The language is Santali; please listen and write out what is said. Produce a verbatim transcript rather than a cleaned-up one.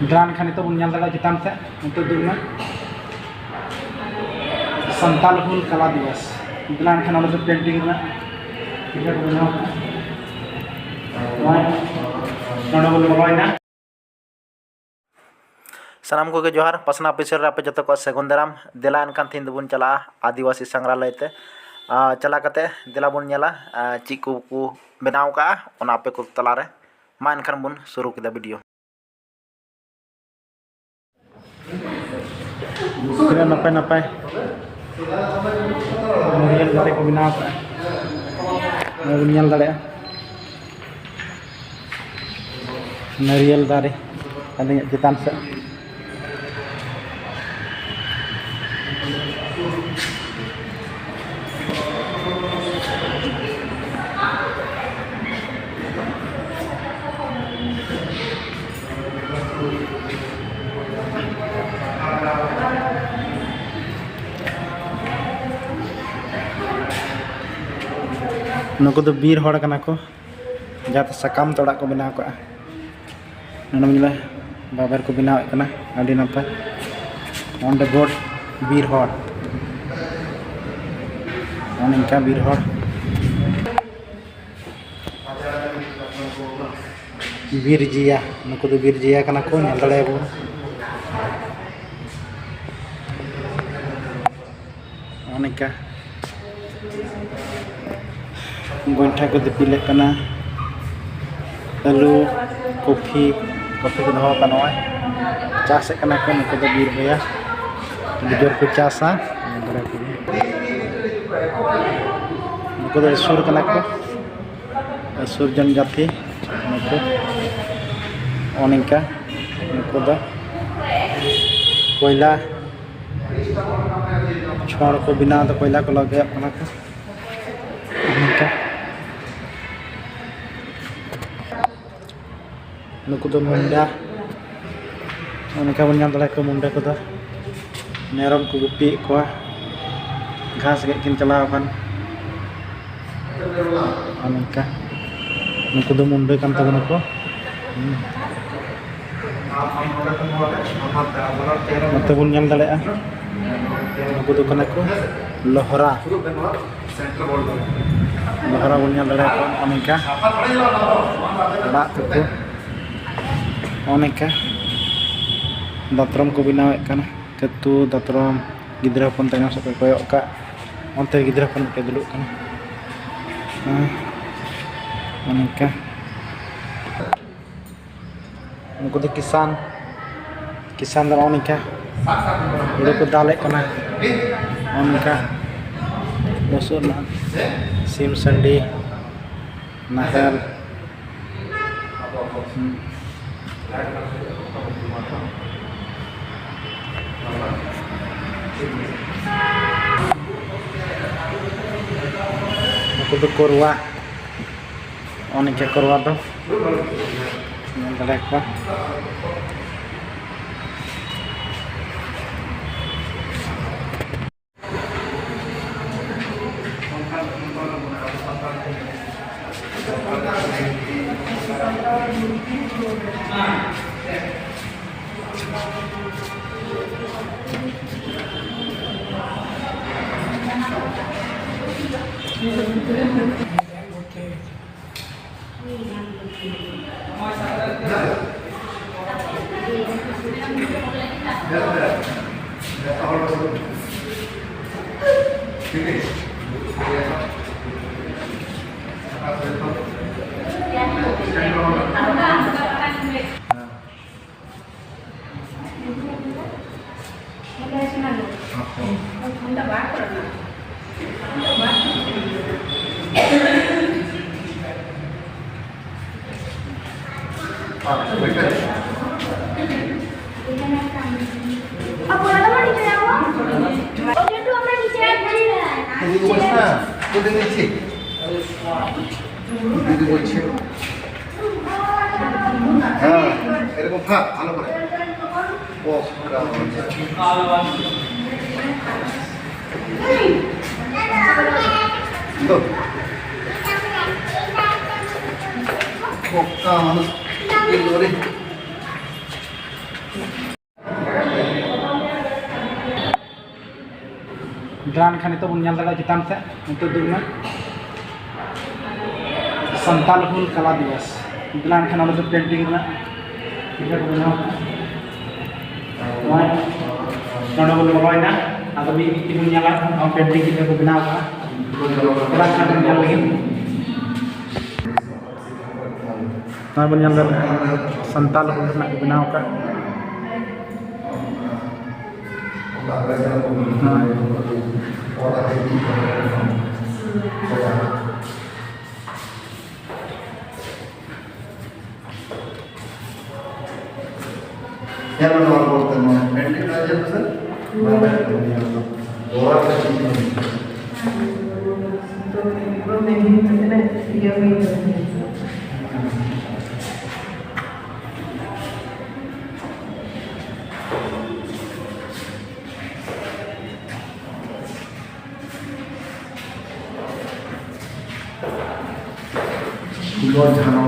ᱫᱮᱞᱟ ᱮᱱᱠᱷᱟᱱ ᱱᱤᱛᱚᱜ ᱵᱚᱱ ᱧᱮᱞ ᱫᱟᱲᱮᱭᱟᱜᱼᱟ ᱪᱮᱛᱟᱱ ᱥᱮᱫ, ᱱᱤᱛᱚᱜ ᱫᱩᱲᱩᱵ ᱢᱮ᱾ ᱥᱟᱱᱛᱟᱞ ᱦᱩᱞ ᱠᱟᱞᱟ ᱫᱤᱵᱚᱥ᱾ ᱫᱮᱞᱟ ᱮᱱᱠᱷᱟᱱ ᱚᱸᱰᱮ ᱫᱚ ᱯᱮᱱᱴᱤᱝ ᱨᱮᱱᱟᱜ ᱤᱭᱟᱹ ᱠᱚ ᱵᱮᱱᱟᱣ ᱠᱟᱜᱼᱟ᱾ ᱱᱚᱜᱼᱚᱭ ᱱᱚᱰᱮ ᱵᱚᱱ ᱵᱚᱞᱚᱭᱮᱱᱟ᱾ ᱥᱟᱱᱟᱢ ᱠᱚᱜᱮ ᱡᱚᱦᱟᱨ, ᱯᱟᱥᱱᱟ ᱚᱯᱷᱤᱥᱤᱭᱟᱞ ᱨᱮ ᱟᱯᱮ ᱡᱚᱛᱚ ᱠᱚᱣᱟᱜ ᱥᱟᱹᱜᱩᱱ ᱫᱟᱨᱟᱢ᱾ ᱫᱮᱞᱟ ᱮᱱᱠᱷᱟᱱ ᱛᱮᱦᱮᱧ ᱫᱚᱵᱚᱱ ᱪᱟᱞᱟᱜᱼᱟ ᱟᱹᱫᱤᱵᱟᱹᱥᱤ ᱥᱟᱸᱜᱽᱨᱟᱞᱚᱭ ᱛᱮ᱾ ᱟᱨ ᱪᱟᱞᱟᱣ ᱠᱟᱛᱮ ᱫᱮᱞᱟ ᱵᱚᱱ ᱧᱮᱞᱟ, ᱟᱨ ᱪᱮᱫ ᱠᱚ ᱠᱚ ᱵᱮᱱᱟᱣ ᱠᱟᱜᱼᱟ ᱚᱱᱟ ᱟᱯᱮ ᱠᱚ ᱛᱟᱞᱟᱨᱮ᱾ ᱢᱟ ᱮᱱᱠᱷᱟᱱ ᱵᱚᱱ ᱥᱩᱨᱩ ᱠᱮᱫᱟ ᱵᱷᱤᱰᱤᱭᱳ᱾ ᱛᱤᱱᱟᱹᱜ ᱱᱟᱯᱟᱭ ᱱᱟᱯᱟᱭ ᱱᱟᱹᱨᱭᱟᱹᱞ ᱫᱟᱨᱮ ᱠᱚ ᱵᱮᱱᱟᱣ ᱠᱟᱜᱼᱟ, ᱱᱚᱣᱟ ᱵᱚᱱ ᱧᱮᱞ ᱫᱟᱲᱮᱭᱟᱜᱼᱟ᱾ ᱱᱟᱹᱨᱭᱟᱹᱞ ᱫᱟᱨᱮ ᱟᱹᱞᱤᱧᱟᱜ ᱪᱮᱛᱟᱱ ᱥᱮᱫ᱾ ᱱᱩᱠᱩ ᱫᱚ ᱵᱤᱨ ᱦᱚᱲ ᱠᱟᱱᱟ ᱠᱚ, ᱡᱟᱦᱟᱸ ᱫᱚ ᱥᱟᱠᱟᱢ ᱛᱮ ᱚᱲᱟᱜ ᱠᱚ ᱵᱮᱱᱟᱣ ᱠᱟᱜᱼᱟ᱾ ᱱᱚᱰᱮ ᱧᱮᱞᱟ, ᱵᱟᱵᱮᱨ ᱠᱚ ᱵᱮᱱᱟᱣᱮᱫ ᱠᱟᱱᱟ, ᱟᱹᱰᱤ ᱱᱟᱯᱟᱭ᱾ ᱚᱸᱰᱮ ᱜᱚᱰ ᱵᱤᱨ ᱦᱚᱲ, ᱱᱚᱜᱼᱚ ᱱᱤᱝᱠᱟ ᱵᱤᱨ ᱦᱚᱲ᱾ ᱵᱤᱨ ᱡᱤᱭᱟ, ᱱᱩᱠᱩ ᱫᱚ ᱵᱤᱨ ᱡᱤᱭᱟ ᱠᱟᱱᱟ ᱠᱚ, ᱧᱮᱞ ᱫᱟᱲᱮᱭᱟᱵᱚᱱ᱾ ᱱᱚᱜᱼᱚ ᱱᱤᱝᱠᱟ ᱜᱚᱭᱴᱷᱟ ᱠᱚ ᱫᱤᱯᱤᱞᱮᱫ ᱠᱟᱱᱟ, ᱟᱹᱞᱩ, ᱠᱚᱯᱷᱤ, ᱠᱚᱯᱷᱤ ᱠᱚ ᱫᱚᱦᱚ ᱟᱠᱟᱫ ᱱᱚᱜᱼᱚᱭ᱾ ᱪᱟᱥᱮᱫ ᱠᱟᱱᱟ ᱠᱚ ᱱᱩᱠᱩ ᱫᱚ ᱵᱤᱨ ᱵᱚᱭᱦᱟ, ᱟᱹᱰᱤ ᱡᱳᱨ ᱠᱚ ᱪᱟᱥᱟ᱾ ᱱᱩᱠᱩ ᱫᱚ ᱥᱩᱨ ᱠᱟᱱᱟ ᱠᱚ, ᱥᱩᱨ ᱡᱚᱱ ᱡᱟᱹᱛᱤ ᱱᱩᱠᱩ᱾ ᱱᱚᱜᱼᱚ ᱱᱤᱝᱠᱟ ᱱᱩᱠᱩ ᱫᱚ ᱠᱚᱭᱞᱟ ᱪᱷᱚᱲ ᱠᱚ ᱵᱮᱱᱟᱣ ᱫᱟ, ᱠᱚᱭᱞᱟ ᱠᱚ ᱞᱟᱫᱮᱭᱟᱜ ᱠᱟᱱᱟ ᱠᱚ᱾ ᱱᱚᱝᱠᱟ᱾ ᱱᱩᱠᱩ ᱫᱚ ᱢᱩᱱᱰᱟ᱾ ᱱᱚᱜᱼᱚ ᱱᱚᱝᱠᱟ ᱵᱚᱱ ᱧᱮᱞ ᱫᱟᱲᱮᱭᱟᱠᱚᱣᱟ ᱢᱩᱱᱰᱟ ᱠᱚᱫᱚ᱾ ᱢᱮᱨᱚᱢ ᱠᱚ ᱜᱩᱯᱤᱭᱮᱫ ᱠᱚᱣᱟ, ᱜᱷᱟᱥ ᱜᱮᱫ ᱠᱤᱱ ᱪᱟᱞᱟᱣ ᱟᱠᱟᱱ᱾ ᱱᱚᱜᱼᱚ ᱱᱚᱝᱠᱟ᱾ ᱱᱩᱠᱩ ᱫᱚ ᱢᱩᱱᱰᱟ ᱠᱟᱱ ᱛᱟᱵᱚᱱᱟ ᱠᱚ᱾ ᱦᱩᱸ᱾ ᱱᱚᱛᱮ ᱵᱚᱱ ᱧᱮᱞ ᱫᱟᱲᱮᱭᱟᱜᱼᱟ, ᱱᱩᱠᱩ ᱫᱚ ᱠᱟᱱᱟ ᱠᱚ ᱞᱚᱦᱨᱟ᱾ ᱞᱚᱦᱨᱟ ᱵᱚᱱ ᱧᱮᱞ ᱫᱟᱲᱮᱭᱟᱠᱚᱣᱟ, ᱱᱚᱜᱼᱚ ᱱᱚᱝᱠᱟ ᱚᱲᱟᱜ ᱛᱟᱠᱚ, ᱱᱚᱜᱼᱚ ᱱᱚᱝᱠᱟ ᱫᱟᱛᱨᱚᱢ ᱠᱚ ᱵᱮᱱᱟᱣᱮᱫ ᱠᱟᱱᱟ᱾ ᱠᱟᱹᱛᱩ ᱫᱟᱛᱨᱚᱢ, ᱜᱤᱫᱽᱨᱟᱹ ᱦᱚᱯᱚᱱ ᱛᱟᱭᱱᱚᱢ ᱥᱮᱫ ᱠᱚ ᱠᱚᱭᱚᱜ ᱠᱟᱜ, ᱚᱱᱛᱮ ᱜᱤᱫᱽᱨᱟᱹ ᱦᱚᱯᱚᱱ ᱢᱤᱫᱴᱮᱡ ᱫᱩᱲᱩᱵ ᱠᱟᱱᱟ᱾ ᱦᱮᱸ, ᱱᱚᱜᱼᱚ ᱱᱚᱝᱠᱟ᱾ ᱱᱩᱠᱩ ᱫᱚ ᱠᱤᱥᱟᱱ, ᱠᱤᱥᱟᱱ ᱫᱚ ᱱᱚᱜᱼᱚ ᱱᱚᱝᱠᱟ ᱦᱩᱲᱩ ᱠᱚ ᱫᱟᱞᱮᱫ ᱠᱟᱱᱟ, ᱱᱚᱜᱼᱚ ᱱᱚᱝᱠᱟ ᱞᱚᱥᱚᱫ ᱨᱮᱱᱟᱜ ᱥᱤᱢ ᱥᱟᱺᱰᱤ, ᱱᱟᱦᱮᱞ᱾ ᱱᱩᱠᱩ ᱫᱚ ᱠᱚᱨᱣᱟ᱾ ᱱᱚᱜᱼᱚ ᱱᱤᱝᱠᱟ ᱠᱚᱨᱣᱟ ᱫᱚ ᱧᱮᱞ ᱫᱟᱲᱮᱭᱟᱠᱚᱣᱟ᱾ হ্যাঁ, এরকম থাক, ভালো করে। ও, তো। বোকা মানুষ, কি করে? ᱫᱟᱬᱟᱱ ᱠᱷᱟᱱ ᱱᱤᱛᱚᱜ ᱵᱚᱱ ᱧᱮᱞ ᱫᱟᱲᱮᱭᱟᱜᱼᱟ ᱪᱮᱛᱟᱱ ᱥᱮᱫ, ᱱᱤᱛᱚᱜ ᱫᱩᱲᱩᱵ ᱢᱮ᱾ ᱥᱟᱱᱛᱟᱞ ᱦᱩᱞ ᱠᱟᱞᱟ ᱫᱤᱵᱚᱥ᱾ ᱫᱟᱬᱟᱱ ᱠᱷᱟᱱ ᱚᱸᱰᱮ ᱫᱚ ᱯᱮᱱᱴᱤᱝ ᱨᱮᱱᱟᱜ ᱪᱤᱛᱟᱹᱨ ᱠᱚ ᱵᱮᱱᱟᱣ ᱠᱟᱜᱼᱟ᱾ ᱱᱚᱜᱼᱚᱭ ᱱᱚᱰᱮ ᱵᱚᱱ ᱵᱚᱞᱚᱭᱮᱱᱟ, ᱟᱫᱚ ᱢᱤᱫ ᱢᱤᱫ ᱛᱮᱵᱚᱱ ᱧᱮᱞᱟ, ᱱᱚᱣᱟ ᱯᱮᱱᱴᱤᱝ ᱪᱤᱛᱟᱹᱨ ᱠᱚ ᱵᱮᱱᱟᱣ ᱠᱟᱜᱼᱟ᱾ ᱪᱟᱞᱟᱜ ᱠᱟᱱᱟ ᱵᱚᱱ ᱧᱮᱞ ᱞᱟᱹᱜᱤᱫ᱾ ᱱᱚᱣᱟ ᱵᱚᱱ ᱧᱮᱞ ᱫᱟᱲᱮᱭᱟᱜᱼᱟ, ᱥᱟᱱᱛᱟᱞ ᱦᱩᱞ ᱨᱮᱱᱟᱜ ᱠᱚ ᱵᱮᱱᱟᱣ ᱟᱠᱟᱫ᱾ ᱱᱚᱣᱟ᱾ ᱧᱮᱞ ᱢᱮ ᱱᱚᱣᱟ ᱵᱳᱨᱰ ᱛᱮ, ᱱᱚᱣᱟ ᱯᱮᱱᱴᱤᱝ ᱨᱮ ᱧᱮᱞ ᱢᱮᱥᱮ᱾ ᱱᱚᱣᱟ ᱯᱮᱱᱴᱤᱝ ᱧᱮᱞ ᱢᱮ᱾ ᱱᱚᱣᱟ ᱯᱮᱱᱴᱤᱝ ᱧᱮᱞ ᱢᱮ᱾ ᱯᱷᱩᱞᱳ ᱡᱷᱟᱱᱚ᱾